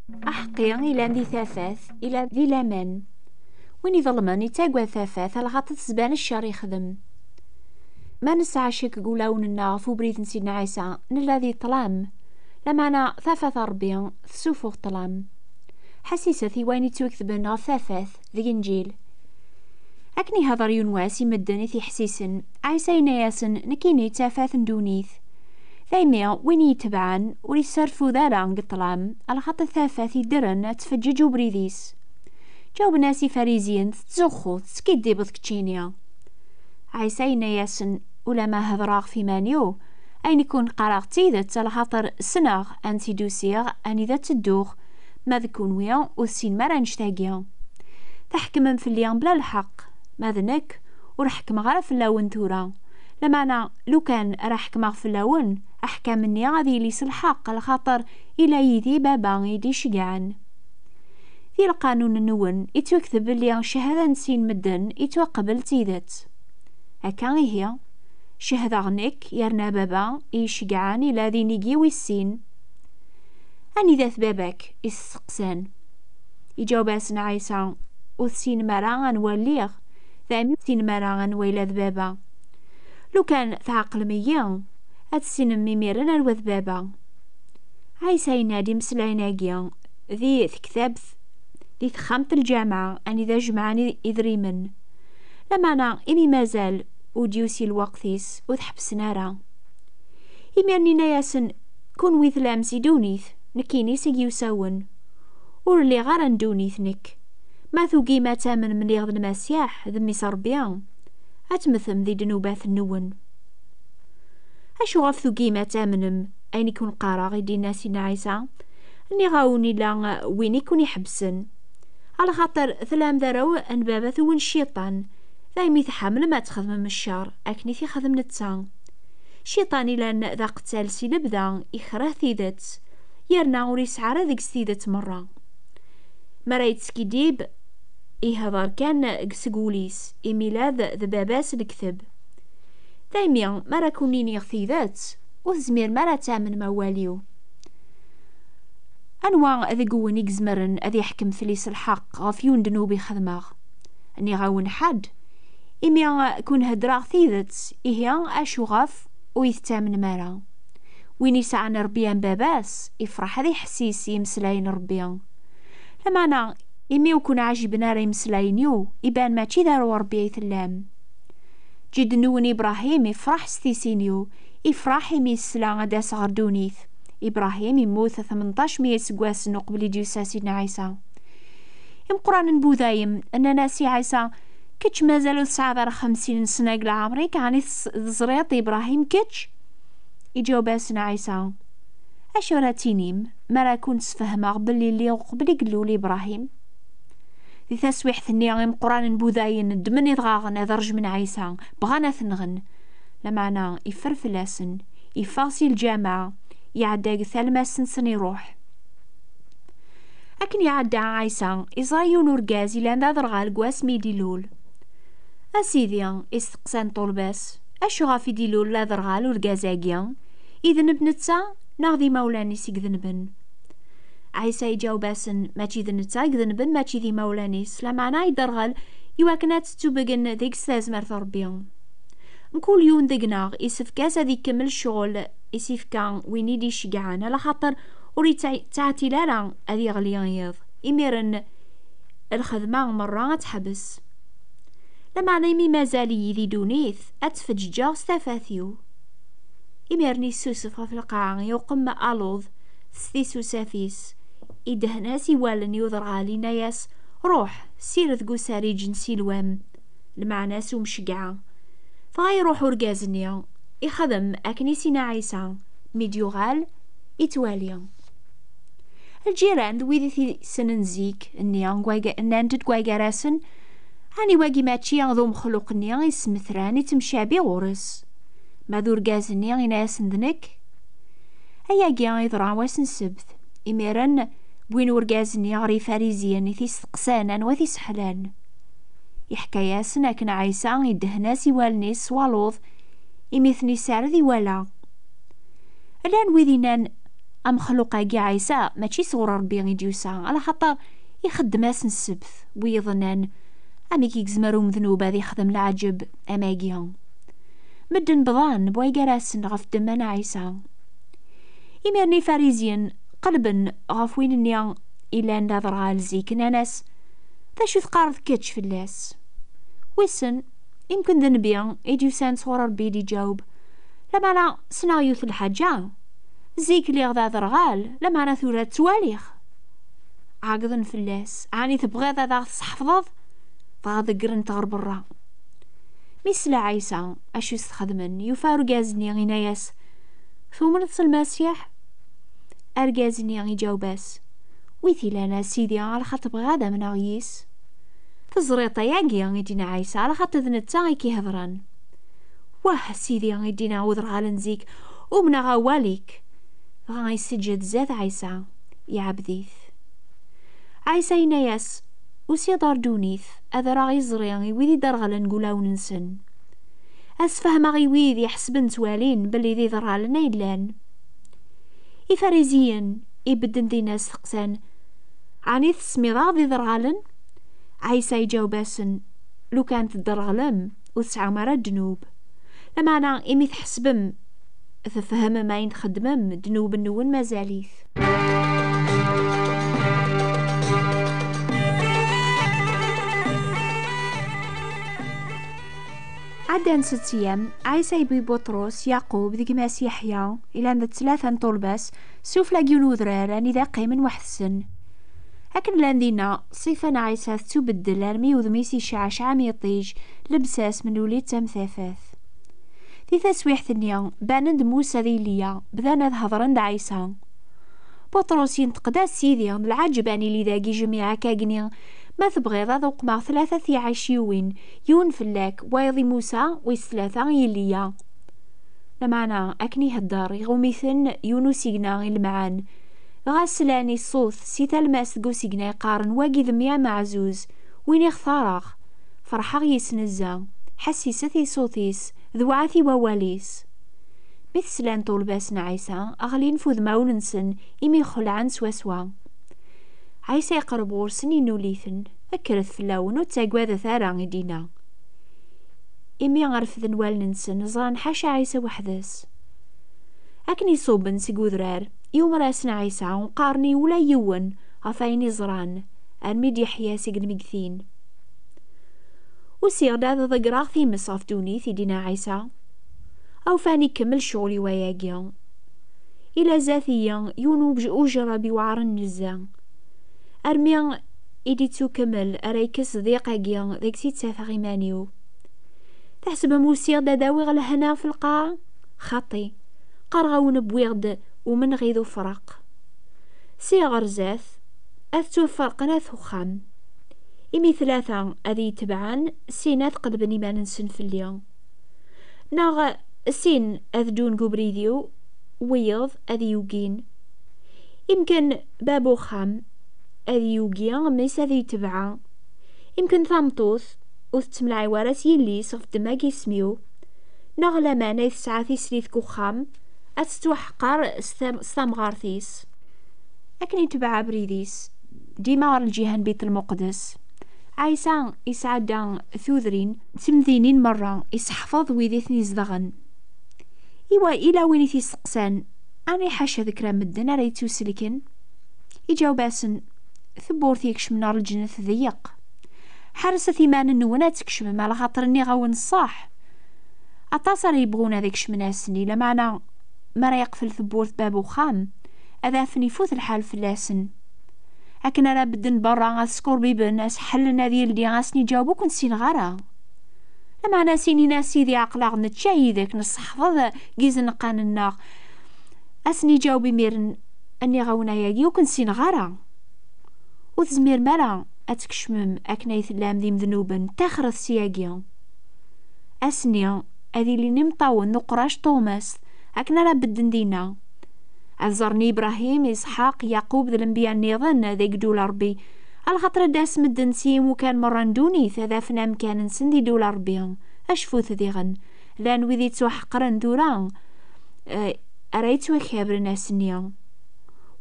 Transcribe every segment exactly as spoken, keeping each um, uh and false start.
Aḥeqqi ilan di tafat, ila di laman. Win iḍelmen ittagad tafat, alaxaṭer tezban ccer ixdem. Ma nesɛa ccek deg wulawen-nneɣ ɣef ubrid n Sidna Ɛisa, nella di ṭṭlam. Lameɛna tafat n Ṛebbi tessufuɣ ṭṭlam. Ḥassiset i wayen ittwaketben ɣef tafat deg Inǧil. Akken ihder yiwen wass i medden i t-iḥessisen, Ɛisa yenna-yasen: "Nekkini d tafat n ddunit. Daymi win i yi-itebɛen ur yesserfud ara deg ṭṭlam, alaxaṭer tafat iddren ad tfeǧǧeǧ ubrid-is." Ǧawben-as Ifariziyen: "Tettzuxxuḍ, teskiddibeḍ keččini." Ɛisa yenna-yasen: "Ulamma hedreɣ ɣef iman-iw, ayen i kun-qqareɣ d tidet, alaxaṭer ssneɣ ansi d-usiɣ, anida ttedduɣ, ma d kunwi ur tessinem ara annect-agi. Tḥekmem fell-i bla lḥeqq, ma d nekk, ur ḥekkmeɣ ara fell-awen tura. Lameɛna, lukan ara ḥekmeɣ fell-awen, aḥkam-nni ad yili s lḥeqq, lxaṭer ila yid-i Baba i yi-d-iceggɛen. Di lqanun-nwen ittwakteb belli cchada n sin medden ittwaqbel d tidet. Akka ihi, cehdeɣ nekk, yerna Baba i yi-iceggɛen ila d inigi wis sin." "Anida-t baba-k?" i s-steqsan. Iǧaweb-asen Ɛisa: "Ur tessinem ara anwa lliɣ, daymi ur tessinem ara anwa yella d baba. Lukan tɛeqlem-iyi, ad tessinem imiren anwa d baba." Ɛisa yenna-d imeslayen-agi di tektabt, di texxamt n lǧameɛ, anida jemɛen i-, idrimen. Lameɛna, imi mazal ur d-yusi lweqt-is, ur t-ḥebbsen ara. Imiren yenna-yasen: "Kunwi tellam si ddunit, nekkini seg yiwsawen. Ur lliɣ ara n ddunit nekk. Ma tugim ad tamnem lliɣ d Lmasiḥ, d Mmi-s Ṛebbi, ad temmtem di ddnubat-nwen." "Acu ɣef tugim ad tamnem ayen i kun-qqareɣ?" i d-yenna Sidna Ɛisa. "Nniɣ-awen ila win i kun-iḥebbsen. Alaxaṭer tellam d arraw n baba-twen Cciṭan, daymi tḥemmlem ad txedmem ccer akken i t-ixdem netta. Cciṭan ilan d aqettal si lebda, ikreh tidet, yerna ur yesɛi ara deg-s tidet merra. Mi ara yettskiddib, ihder kan deg-s seg wul-is, imi ila d, d baba-s lekteb. Daymi, mi ara kun-iniɣ tidet, ur tezmirem ara ad tamnem awal-iw. Anwa deg-wen i izemren ad iḥkem fell-i s lḥeqq ɣef yiwen ddnub i xedmeɣ? Nniɣ-awen ḥedd, imi kun-heddreɣ tidet, ihi acu ɣef ur yi-tettamnem ara? Win isɛan Ṛebbi am baba-s, ifreḥ ad iḥessis i imeslayen n Ṛebbi. Lameɛna, imi ur kun-ɛjiben ara imeslayen-iw, iban mačči d arraw n Ṛebbi ay tellam. Ǧedd-nwen Ibṛahim ifreḥ s tisin-iw, ifreḥ imi yesla ad d-aseɣ ɣer ddunit. Ibṛahim immut tmenṭac meyya iseggasen uqbel i d-yusa Sidna Ɛisa." Imeqqranen n Budayem nnan-as i Ɛisa: "Kečč mazal ur tesɛiḍ ara xemsin n ssna deg leɛmer-ik, ɛni tes-, teẓriḍ Ibṛahim kečč?" Iǧaweb-asen Ɛisa: "Acu ara tinim mi ara kun-sfehmeɣ belli lliɣ uqbel i yellul Ibṛahim?" Di taswiḥt-nni, imeqqranen n Budayen ddmen idɣaɣen ad rejmen Ɛisa, bɣan ad t-nɣen. Lameɛna, iffer fell-asen, iffeɣ si lǧameɛ, iɛedda deg talmast-nsen, iruḥ. Akken iɛedda Ɛisa, iẓra yiwen urgaz ilan d aderɣal deg wasmi i d-ilul. "A Sidi," isteqsan ṭṭulba-s, "acu ɣef i d-ilul d aderɣal urgaz-agi? Idneb netta, neɣ d imawlan-is i idenben?" Ɛisa iǧaweb-asen: "Mačči d netta i idenben, mačči d imawlan-is, lameɛna iderɣel iwakken ad tettubgen deg-s tazmert n Ṛebbi. Mkul yiwen deg-neɣ isefk-as ad ikemmel ccɣel i s-ifka win i d-iceggɛen, alaxaṭer ur yettɛeṭṭil ara ad yeɣli yiḍ. Imiren lxedma merra ad teḥbes. Lameɛna imi mazal-iyi di ddunit, ad tfeǧǧeǧǧeɣ s tafat-iw." Imiren issusef ɣef lqaɛa, iqum aluḍ s tisusaf-is, idhen-as i wallen i uderɣal, inna-yas: "Ruḥ, sired deg usariǧ n Silwam," lmeɛna-s umceggɛa. Dɣa iruḥ urgaz-nni, ixdem akken i s-inna Ɛisa, mi d-yuɣal, ittwali. Lǧiran d wid i t-issnen zik-nni, nnan-d deg waygar-asen: "Ɛni wagi mačči d umexluq-nni i smetran, ittemcabi ɣur-s?" Ma d urgaz-nni, inna-yasen: "D nekk." Ayagi yeḍra wass n ssebt. Imiren, wwin urgaz-nni ɣer Yifariziyen i t-isteqsan anwa t-isseḥlan. Iḥka-yasen akken Ɛisa iddehen-as i wallen-is s waluḍ, imi ten-issared iwala. Llan wid innan: amexluq-agi Ɛisa mačči sɣur Ṛebbi i d-yusa, alaxaṭer ixeddem-as n ssebt, wi yeḍnan amek i yezmer umednub ad ixdem leɛǧeb am agi. Medden bḍan bway gar-asen ɣef ddemma n Ɛisa. Imiren Ifarizyen qelben ɣef win-nni illan d aderɣal zik, nnan-as: "D acu teqqareḍ kečč fell-as?" Wissen, imken d nnbi i d-yusan sɣur Ṛebbi i d-iǧaweb: "Lameɛna ssneɣ yiwet n lḥaǧa, zik lliɣ d aderɣal, lameɛna tura ttwaliɣ." Ɛeggḍen fell-as: "Ɛni tebɣiḍ ad aɣ-tesseḥfḍeḍ?" Dɣa ḍeggrent ɣer berra. Mi sla Ɛisa acu s-txedmen, yufa urgaz-nni, yenna-yas: "Tumneḍ s Lmasiḥ?" Argaz-nni iǧaweb-as: "Wi t-ilan a Sidi, alaxaṭer bɣiɣ ad amneɣ yis." "Teẓriḍ ayagi," i d-yenna Ɛisa, "alaxaṭer d netta i k-ihedṛen." "Wah a Sidi," i d-yenna uderɣal n zik, "umneɣ awal-ik." Dɣa iseǧǧed zdat Ɛisa, iɛebd-it. Ɛisa yenna-yas: "Usiɣ-d ɣer ddunit ad rreɣ iẓri i wid iderɣlen deg ulawen-nsen, ad sfehmeɣ i wid iḥesben ttwalin belli d iderɣalen ay llan." Ifariziyen ibedden dinna steqsan: "Ɛni tesmiḍ-aɣ d iderɣalen?" Ɛisa iǧaweb-asen: "Lukan tedderɣlem, ur tesɛum ara ddnub. Lameɛna imi tḥesbem tfehmem ayen txeddmem, ddnub-nwen mazal-it." Ɛeddan sett ayyam, Ɛisa yewwi Buṭrus, Yaqub d gma-s Yeḥya, ilan d tlata n ṭṭulba-s, sufella n yiwen udrar anida qqimen weḥd-sen. Akken llan dinna, ṣṣifa n Ɛisa tettubeddel armi udem-is iceɛceɛ am yiṭij, llebsa-s mennul-it am tafat. Di taswiḥt-nni, banen-d Musa d Iliya, bdan ad hedren d Ɛisa. Buṭrus yenṭeq-d: "A Sidi, d lɛaǧeb ad nili dagi jmiɛ akkagni. Ma tebɣiḍ ad uqmeɣ tlata tiɛic yiwin, yiwen fell-ak, wayeḍ i Musa, wis tlata i Iliya." Lameɛna akken ihedder, iɣum-iten yiwen usigna ilemɛen. Dɣa slan i ṣṣut si talmast deg usigna yeqqaren: "Wagi d mmi ameɛzuz, win i xtareɣ. Ferḥeɣ yis nezzeh, ḥessiset i ṣṣut-is, dewɛet i wawal-is." Mi t-slan ṭṭulba-s n Ɛisa, ɣlin f udmawen-nsen imi xelɛen swaswa. Ɛisa iqerreb ɣur-sen, innul-iten: "Kkret fell-awen, ur ttagadet ara," i d-yenna. Imi refden wallen-nsen, ẓran ḥaca Ɛisa weḥd-s. Akken iṣubben seg udrar, iwmer-asen Ɛisa, ur qqaren i ula yiwen ɣef ayen i ẓran, armi d-yeḥya seg lmegtin. "Usiɣ-d ad ḍeggreɣ times ɣef ddunit," i d-yenna Ɛisa. "Awfan ikemmel ccɣel-iw ayagi. Ila zdat-iyi yiwen uj-, ujerreb iweɛren nezzeh. Armi i d-ittukemmel ara yekkes ḍiq-agi deg-s i ttafeɣ iman-iw. Tḥesbem usiɣ-d ad awiɣ lehna ɣef lqaɛa? Xaṭi, qqareɣ-awen wwiɣ-d umenɣi d ufraq. Si ɣer zdat, ad ttwaferqen at uxxam. Imi tlata ad iyi-tebɛen, sin ad qelben iman-nsen fell-i. Neɣ sin ad ddun deg ubrid-iw, wiyeḍ ad iyi-ugin. Imken bab uxxam ad iyi-ugi, mmi-s ad iyi-tebɛa. Imken tameṭṭut ur tettemlaɛi wara s yelli-s ɣef ddemma n yisem-iw. Neɣ laman ay tesɛa tislit deg uxxam, ad tettwaḥqer s tam-, s tamɣart-is." Akken itbeɛ abrid-is, dima ɣer lǧiha n Bit Lmuqdes, Ɛisa isɛedda tudrin d temdinin merra, iseḥfeḍ wid i ten-izedɣen. Iwa-, ila win i t-isteqsan: "Ɛni ḥaca d kra n medden ara yettuselken?" Iǧaweb-asen: "Tewwurt ikecmen ɣer lǧennet ḍeyyeq. Ḥerset iman-nwen ad tkecmem, alaxaṭer nniɣ-awen ṣṣeḥ. Aṭas ara yebɣun ad kecmen ass-nni, lameɛna mi ara yeqfel tewwurt bab uxxam, ad afen ifut lḥal fell-asen. Akken ara bedden berra, ad skurbiben, ad s-ḥellen ad yeldi, ad sen-iǧaweb: 'Ur ken-ssineɣ ara.' Lameɛna ad s-inin: 'A Sidi, aql-aɣ nečča yid-k, nesseḥfaḍ deg izenqan-nneɣ.' Ad sen-iǧaweb imiren: 'Nniɣ-awen ayagi, ur ken-ssineɣ ara. Ur tezmirem ara ad tkecmem akken ay tellam d imednuben, ttaxret syagi.' Ass-nni, ad ilin imeṭṭawen n uqrac tuɣmast akken ara bedden dinna. Ad ẓren Ibṛahim, Isḥaq, Yaqub d lenbiya nniḍen deg ddula Ṛebbi, alaxaṭer ad d-as medden si imukan merra n ddunit, ad afen amkan-nsen di ddula Ṛebbi. Acfut diɣen, llan wid yettwaḥeqren tura, eh, ara yettwakabren ass-nni.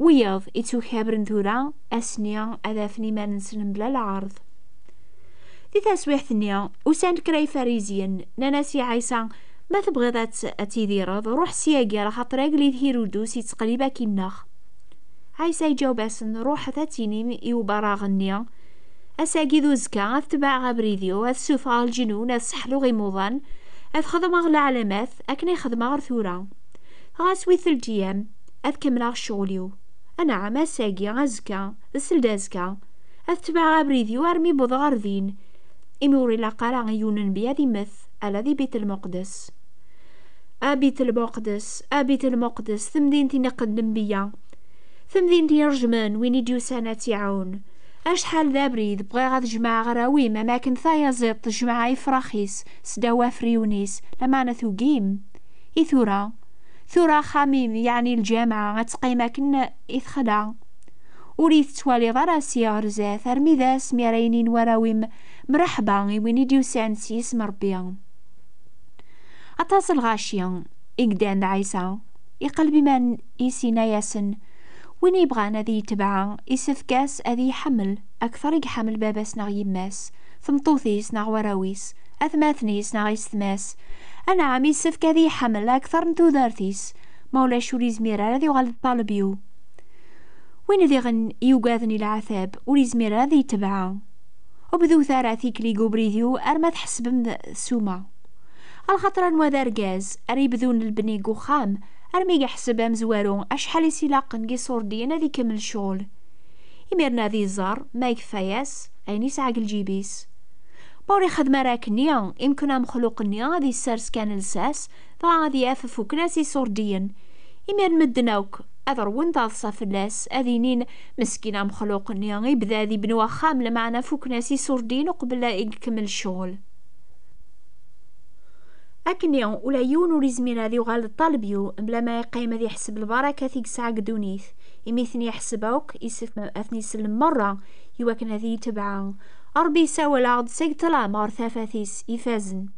Wiyaḍ ittukabren tura, ass-nni ad afen iman-nsen mebla lɛerḍ. Di taswiḥt-nni, usan-d kra ifarizyen, nnan-as i Ɛisa: "Ma tebɣiḍ ad t-, ad tidireḍ, ruḥ syagi, axaṭer agellid Hirudus ittqellib akkinneɣ." Ɛisa iǧaweb-asen: "Ruḥet ad tinim i ubaraɣ-nni: Ass-agi d uzekka ad tebɛeɣ abrid-iw, ad ssufɣeɣ lǧenun, ad sseḥluɣ imuḍan, ad xedmeɣ leɛlamat akken i xedmeɣ ar tura. Ɣas wi telt iyam ad kemmleɣ ccɣel-iw. Anɛam, ass-agi, azekka, d seld azekka, ad tebɛeɣ abrid-iw armi wwḍeɣ ar din, imi ur ilaq ara i yiwen nnbi ad immet ala di Bit Lmuqdes." A Bit Lmuqdes, a Bit Lmuqdes, temdint i niqen nnbiya, temdint i iṛejmen win i d-yusan ad tt-iɛawen. Acḥal d abrid bɣiɣ ad jemɛeɣ arraw-im, am akken tayaziḍt tejmeɛ ifrax-is sdaw afriwen-is, lameɛna tugim. I tura? Tura axxam-im, yeɛni lǧameɛ, ad teqqim akken i texla. Ur iyi-tettwaliḍ ara sya ɣer zdat, armi d ass mi ara inin warraw-im: "Mreḥba i win i d-yusan s yisem n Ṛebbi." Aṭas n lɣaci i yeddan d Ɛisa, iqelleb iman-is, yenna-yasen: "Win yebɣan ad iyi-tebɛa, isefk-as ad iyi-ḥemmel akteṛ i iḥemmel baba-s neɣ yemma-s, tmeṭṭut-is neɣ warraw-is, atmaten-is neɣ yessetma-s. Anɛam, isefk ad iyi-ḥemmel akteṛ n tudert-is, ma ulac ur izmir ara ad yuɣal d ṭṭaleb-iw. Win diɣen yugaden i leɛtab ur izmir ara ad yetbeɛ. Ur bdut ara tikli deg ubrid-iw arma tḥesbem d ssuma. Alxaṭer anwa d argaz ara yebdun lebni deg uxxam, armi yeḥseb amezwaru acḥal i s-ilaqen deg iṣurdiyen ad ikemmel ccɣel. Imiren ad iẓer ma yekfa-yas ayen yesɛa deg lǧib-is. Ma ur ixdem ara akkenni, imken amexluq-nni ad yessers kan lsas, dɣa ad yaf fukken-as iṣurdiyen. Imiren medden akk ad ṛwun taḍsa fell-as, ad inin: 'Meskin amexluq-nni, ibda ad ibnu axxam, lameɛna fukken-as iṣurdiyen uqbel ad ikemmel ccɣel.' Akkenni, ula yiwen ur izmir ad yuɣal d ṭṭaleb-iw mebla ma yeqqim ad yeḥseb lbarakat i yesɛa deg ddunit. Imi ten-yeḥseb akk, isefk ad ten-isellem merra i wakken ad iyi-tebɛa. Ṛebbi yessawal-aɣ-d seg ṭṭlam ɣer tafat-is ifazen.